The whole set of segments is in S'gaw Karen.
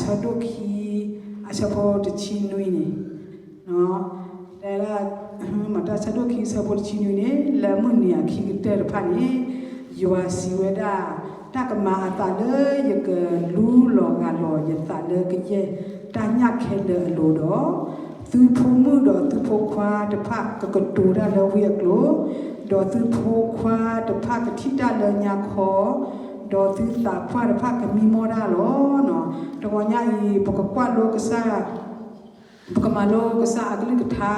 ဆၢဒိၣ်ခံ အဆၢဖိတဆံနွံန့ၣ်, တဲဒၣ် မၤတၢ်ဆၢဒိၣ်ခံဆၢဖိတဆံနွံန့ၣ် လၢမုၢ်နံၤအခံကတၢၢ်တဖၣ်န့ၣ် ယွၤစံးဝဲဒၣ်, တၢ်ကမၤအသးလၢယကလူလီၤဂာ်လီၤယသးလၢကယဲၢ်တၢ်ညၣ်ခဲလၢာ်အလိၤဒီး, သုဖိမုၣ်ဒီးသုဖိခွါတဖၣ်ကကတိၤတၢ်လၢဝံအကျိၤ, ဒီးသုဖိခွါတဖၣ်ကထံၣ်တၢ်လၢညါခီ, ဒီးသုသးပှၢ်တဖၣ်ကမံမီၢ်တၢ်လီၤ. တဂီၤညါအံၤ ပကကွၢ်လိကစၢ် ပကမၤလိကစၢ်အကလုၢ်ကထါ,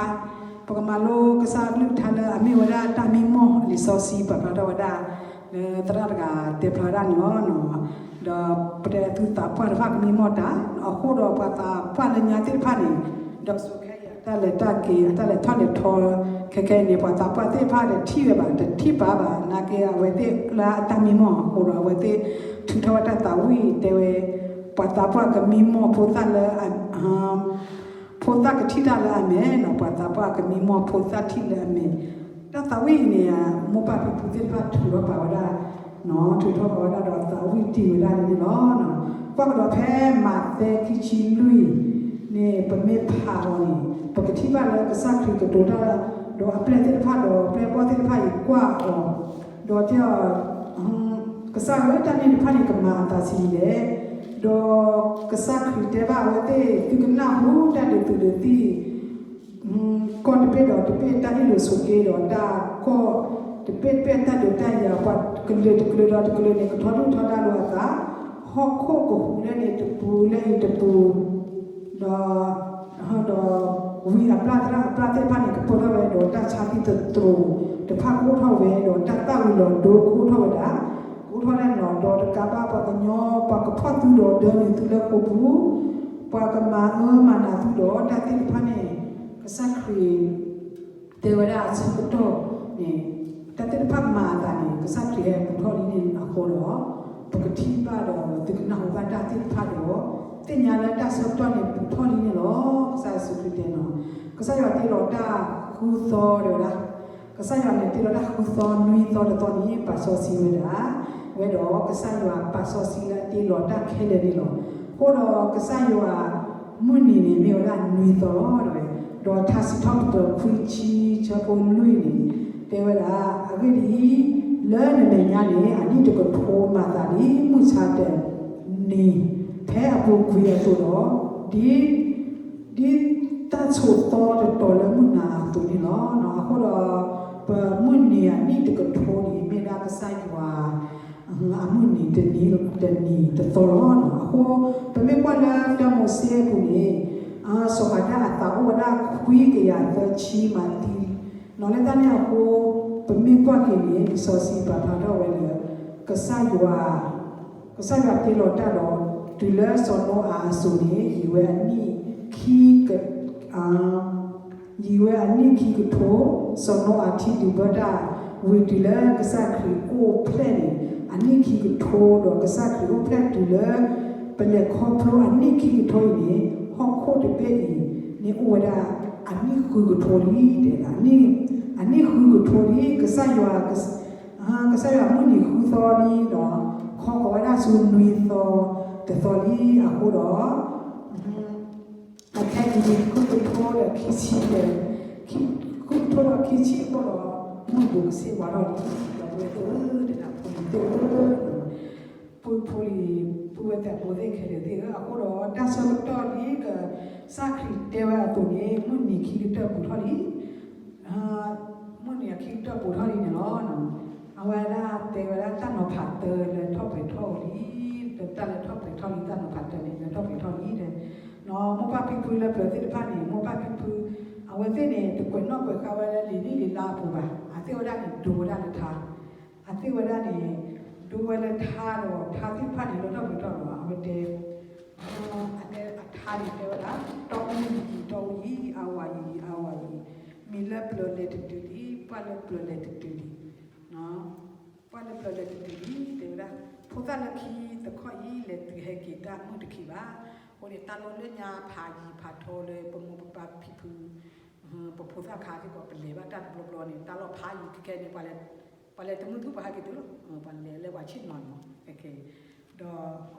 ပကမၤလိကစၢ်အကလုၢ်ကထါလၢအမ့ၢ်ဝဲဒၣ်တၢ်မံမီၢ် လံာ်စီဆှံပာ်ဖျါထီၣ်ဝဲဒၣ် လၢသရၣ်တဂၤတဲဖျါဝဲဒၣ်န့ၣ်လီၤ. ဒီးပတဲသုသးပှၢ်တဖၣ်ကမံမီၢ်တၢ်, အဃိဒီးပှၤသးပှၢ်လၢညါသ့ၣ်တဖၣ်န့ၣ်, ဒီးစိၤခဲအံၤအတၢ်လဲၤတၢ်က့ၤ အတၢ်လဲၤထီၣ်လဲၤထီ ခဲခဲအံၤန့ၣ် ပှၤသးပှၢ်သ့ၣ်တဖၣ်တထံၣ်ဝဲဘၣ်, တထံၣ်ပာ်ဘၣ်, နာ်က့အဝဲသ့ၣ်လၢအတၢ်မံမီၢ်အဃိဒီး အဝဲသ့ၣ်ထုးထီၣ်ဝဲတၢ်သးဝံၣ်တဲဝဲ, ပှၤသးပှၢ်ကမံမီၢ်ဖိသၣ်လၢ ဖိသၣ်ကထံၣ်တၢ်လၢအမဲာ်, ပှၤသးပှၢ်ကမံမီၢ်ဖိသၣ်ထံၣ်လၢအမဲာ်. တၢ်သးဝံၣ်အံၤန့ၣ် မိၢ်ပၢ်ဖံဖုသ့ၣ်တဖၣ်ထုးထီၣ်ပာ်ဝဲဒၣ်, ထုးထီၣ်ပာ်ဝဲဒၣ်ဒီးသးဝံၣ်တ့ၢ်ဝဲဒၣ်န့ၣ်လီၤ. ကွၢ်ကဒီးဖဲမးသဲခံဆံလွံၢ်န့ၣ် ပမ့ၢ်ဖးအီၤန့ၣ် ပကထံၣ်ဘၣ်လၢကစၢ်ခရံာ်ကတိၤတၢ်, ဒီးအပျဲၢ်သ့ၣ်တဖၣ်ဒီးပျဲၢ်ဘီၣ်သ့ၣ်တဖၣ်အံၤကွၢ်အီၤ, ဒီးတဲအီၤ ကစၢ်ဧၢ, တၢ်န့ၣ်တဖၣ်န့ၣ် ကမၤအသးဆံးလဲၣ်. ဒီးကစၢ်ခရံာ်တဲဘၣ်အဝဲသ့ၣ်, သုကနၢ်ဟူတၢ်ဒုးသုးဒုးသံၣ်, ကီၢ်တဘ့ၣ်ဒီးတဘ့ၣ်တၢ်ဟ့ၣ်လိာ်ဆိးက့ဒီးတၢ်ကီၢ်တဘ့ၣ်တဘ့ၣ်တၢ်ဒုးတၢ်ယၤ, ပှၤကလုာ်တကလုာ်ဒီးတကလုာ်န့ၣ် ကထီဒုၣ်ထီဒါလိာ်အသး, ဟီၣ်ခိၣ်ကဟူးလၢန့ၣ်တပူၤလၢအံၤတပူၤ, ဒီး ဒီး ဝံအပျၢ်သရၣ်အပျၢ်သ့ၣ်တဖၣ်န့ၣ် ကပၢၢ်ထီၣ်ဝဲဒီးတၢ်ဆါသံသတြိာ်တဖၣ်ကအိၣ်ထီၣ်ဝဲဒီးတၢ်သၣ်ဝံၤလီၤဒိကအိၣ်ထီၣ်ဝဲဒၣ်, ကအိၣ်ထီၣ်ဒၣ်န့ၣ်လီၤ. ဒီးတကးဘၣ်ပှၤကညီပှၤကဖီၣ်သုဒီးဒၢနုာ်သုလၢဃိာ်ပူၤ, ပှၤကမၤအၢမၤနးသုဒီးတၢ်သ့ၣ်တဖၣ်န့ၣ်, ကစၢ်ခရံာ် တဲဝဲဒၣ်အဆၢကတီၢ်န့ၣ်, တၢ်သ့ၣ်တဖၣ်မၤအသးန့ၣ် ကစၢ်ခရံာ်ဟဲပူၤထီၣ်လံန့ၣ်အဃိဒီး, ပကထံၣ်ဘၣ်ဒီးသုကနၢ်ဟူဘၣ်တၢ်သ့ၣ်တဖၣ်ဒီး, သ့ၣ်ညါလၢတၢ်ဆၢကတီၢ်န့ၣ်ပူၤထီၣ်လံန့ၣ်လီၤ. ကစၢ်ယ့ၣ်ၡူးခရံာ်တဲနီၤ, ကစၢ်ယွၤတ့လီၤတၢ်ဃုသီတဲဝဲဒၣ်, ကစၢ်ယွၤန့ၣ်တ့လီၤတၢ်ဃုသီနွံသီတသီန့ၣ် ပာ်စီဆှံဝဲဒၣ်, ဝဲဒီးကစၢ်ယွၤပာ်စီဆှံလၢအတ့လီၤတၢ်ခဲလၢာ်န့ၣ်လီၤ. အဃိဒီးကစၢ်ယွၤ မုၢ်နံၤန့ၣ်မ့ၢ်ဝဲဒၣ်နွံသီလီၤဝဲ, ဒီးထါစံးထီၣ်ပတြၢၤခွံဆံဆၢဖိလွံၢ်န့ၣ်, တဲဝဲဒၣ်, အဂ့ၢ်ဒ်အံၤ, လၢနမဲာ်ညါန့ၣ် အနံၣ်တကထိမၤသးဒ်မုၢ်ဆါတနံၤ, ဖဲအပူၤကွံာ်အသိးဒီး, ဒ် ဒ်တၢ်ဆိးသီတတီၤလၢမုၢ်နၤအသိးန့ၣ်လီၤ. အဃိဒီး ပမုၢ်နံၤအနံၣ်တကထိန့ၣ် မ့ၢ်ဒၣ်ကစၢ်ယွၤ အမုၢ်နံၤတနံၤတသီလီၤ. အဃိ ပမ့ၢ်ကွၢ်လၢတၢမိၤၡ့အပူၤန့ၣ်, စီၤအၤဒၣ်အသးအိၣ်ဝဲဒၣ်ခွံကယၤသၢဆံမၤသံ, နီၤလၢတၢ်န့ၣ်အဃိ ပမ့ၢ်ကွၢ်က့ၤန့ၣ် လံာ်စီဆှံပာ်ဖျါထီၣ်ဝဲလၢ ကစၢ်ယွၤ ကစၢ်ယွၤတ့လီၤတၢ်ဒီး တုၤလၢစီၤနိအၤအစိၤန့ၣ် ယံာ်ဝဲအနံၣ်ခံက ယံာ်ဝဲအနံၣ်ခံကထိ, စီၤနိအၤထံဒုးဘၢတၢ်, ဝံၤတုၤလၢကစၢ်ခရံာ်အိၣ်ဖျဲၣ်န့ၣ် အနံၣ်ခံကထိ, ဒီးကစၢ်ခရံာ်အိၣ်ဖျဲၣ်တုၤလၢ ပလဲၤခီဖျိအနံၣ်ခံကထိအံၤန့ၣ် ဟီၣ်ခိၣ်တဘ့ၣ်အံၤန့ၣ်အိၣ်ဝဲဒၣ် အနံၣ်ဃုကထိလံ, တဲဒၣ် အနံၣ်ဃုကထိလံ, ကစၢ်ယွၤ ကစၢ်ယွၤမုၢ်နံၤဃုသီလံဒီး ခီဃီၤဝဲဒၣ်ဆူနွံသီတသီလံအဃိဒီး အခဲအံၤ ဃုကထိဒီးခံဆံ, ဃုကထိဒီးခံဆံအဃိဒီး မုၢ်ဘူးကဆ့ၣ်ဝါထီၣ်လံ, ဒီပုၢ်ဝဲၢ်သ့ၣ်ဧၢ, တနၢ်ဖိလံၤသ့ၣ်ဧၢ, ပုၢ်ဖိလံၤ, ပုၢ်ဝဲၢ်သ့ၣ်ဖိသ့ၣ်ခဲလၢာ်သ့ၣ်ဧၢ, အဃိဒီးတၢ်ဆၢကတီၢ်လံ ကစၢ်ခရံာ်တဲဝဲအသိးန့ၣ် မုၢ်နံၤခံကတၢၢ်ဘူးထီၣ်လံ မုၢ်နံၤအခံကတၢၢ်ဘူးထီၣ်လံန့ၣ်လီၤ. အဝဲဒၣ်တဲဝဲဒၣ်တၢ်နီၤဖးတၢ်လၢထီၣ်ပှဲၤထီၣ်လံ, တၢ်လၢထီၣ်ပှဲၤထီၣ်လံ, တၢ်နီၤဖးတၢ်န့ၣ် လၢထီၣ်ပှဲၤထီၣ်လံဒီး မိၢ်ပၢ်ဖံဖုလၢပျၢၤသ့ၣ်တဖၣ်န့ၣ် မိၢ်ပၢ်ဖံဖု အဝဲသ့ၣ်န့ၣ် တကွဲးနီၣ်ကွဲးဃါဝဲလၢလံာ်နံၣ်လံာ်လါအပူၤဘၣ်. အသ့ၣ်ဝဲဒၣ်န့ၣ် ဒိဝဲဒၣ်လၢထါ, အသ့ၣ်ဝဲဒၣ်န့ၣ် ဒိဝဲလၢထါဒီး ထါသ့ၣ်တဖၣ်န့ၣ် လၢထီၣ်ပှဲၤထီၣ်ဒီး အဝဲတဲ အတဲအထါန့ၣ်တဲဝဲဒၣ် တီအူယံာ်ယံာ် တီအူယံာ် အါဝါယံာ်ယံာ် အါဝါယံာ်ယံာ်, မ့ၢ်လၢပျၢၤလဲၤတတုၤလံ, ပှၢ်လၢပျၢၤလဲၤတတုၤလံ, ပှၢ်လၢပျၢၤလဲၤတတုၤလံ တဲဝဲဒၣ်, ဖိသၣ်လၢခံတခီအံၤ လဲၤတုၤဟဲက့ၤတၢ်မုၢ်တခံးဘၣ်. အဃိန့ၣ် တၢ်လီၢ်လၢညါဖးယံၤဖးထီလၢပမိၢ်ပပၢ်ဖံဖု ပဖိသၣ်ခါစ့ၢ်ကီး ပလဲၤဘၣ်တၢ်တဘျီဘျီန့ၣ် တၢ်လီၢ်ဖးယံၤခဲခဲန့ၣ် ပှၤလဲၤတမုာ်ထူၣ်ပှၤဟဲက့ၤတုၤလီၤ, ပှၤလဲၤလၢပှၤဆ့ၣ်နီၤန့ၣ်မး, ဒီး